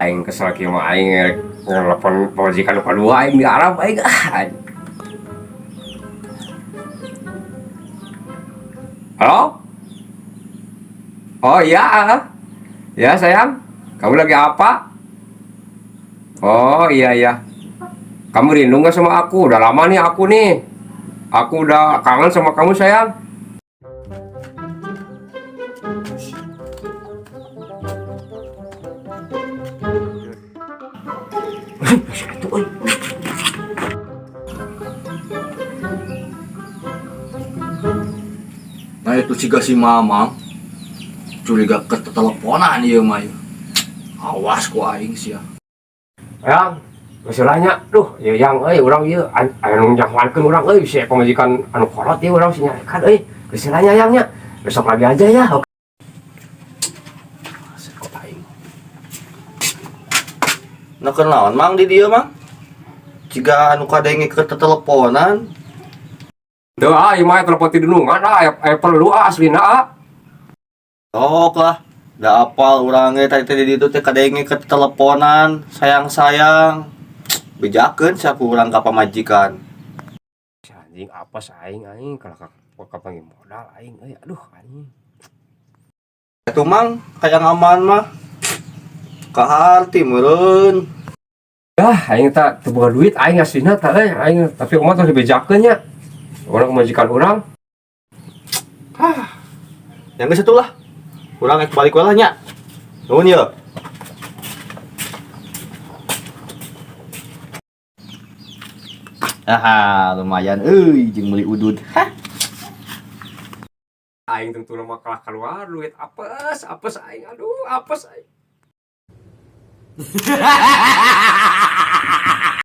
Aing kesel kieu mah, aing rek nelpon pamajikan nu kadua aing di Arab aing ah. Halo? Oh iya, ah. Ya sayang, kamu lagi apa? Oh iya iya. Kamu rindu nggak sama aku? Udah lama nih aku nih. Aku udah kangen sama kamu, sayang. Nah, itu siga si Mamang curiga ke teleponan ieu mah ieu. Awas ku aing sia. Yang, masalahnya, duh, ya yang, euy, urang ieu anu nyahoankeun urang euy, si pamajikan anu kolot ieu urang si nyarekan euy. Masalahnya yangnya. Besok lagi aja ya. Oke. Asik ku aing. Nah, kenaon Mang di dieu, Mang? Jiga anu kadenge ke teleponan. Tuh, ah, ieu mah telepon ti dunungan, ah, aya perlu ah aslina ah. Sok lah. Da apal urang ge tadi tadi di ditu teh kadenge ke teleponan, sayang-sayang. Bejakeun sia ku urang ka pamajikan. Si anjing apes aing aing kalah ka kapanggih modal aing euy, aduh anjing. Atuh Mang, hayang aman mah. Kaharti meureun. Dah, aing tak teu boga duit aing aslina tah euy, aing tapi umat tong dibejakeun nya. Urang majikan urang. Yang geus atuh lah. Urang rek balik we lah nya. Nuhun ye. Aha, lumayan euy jeung meuli udud. Hah. Aing tentu mah kalah keluar duit apes, apes aing, aduh, apes aing.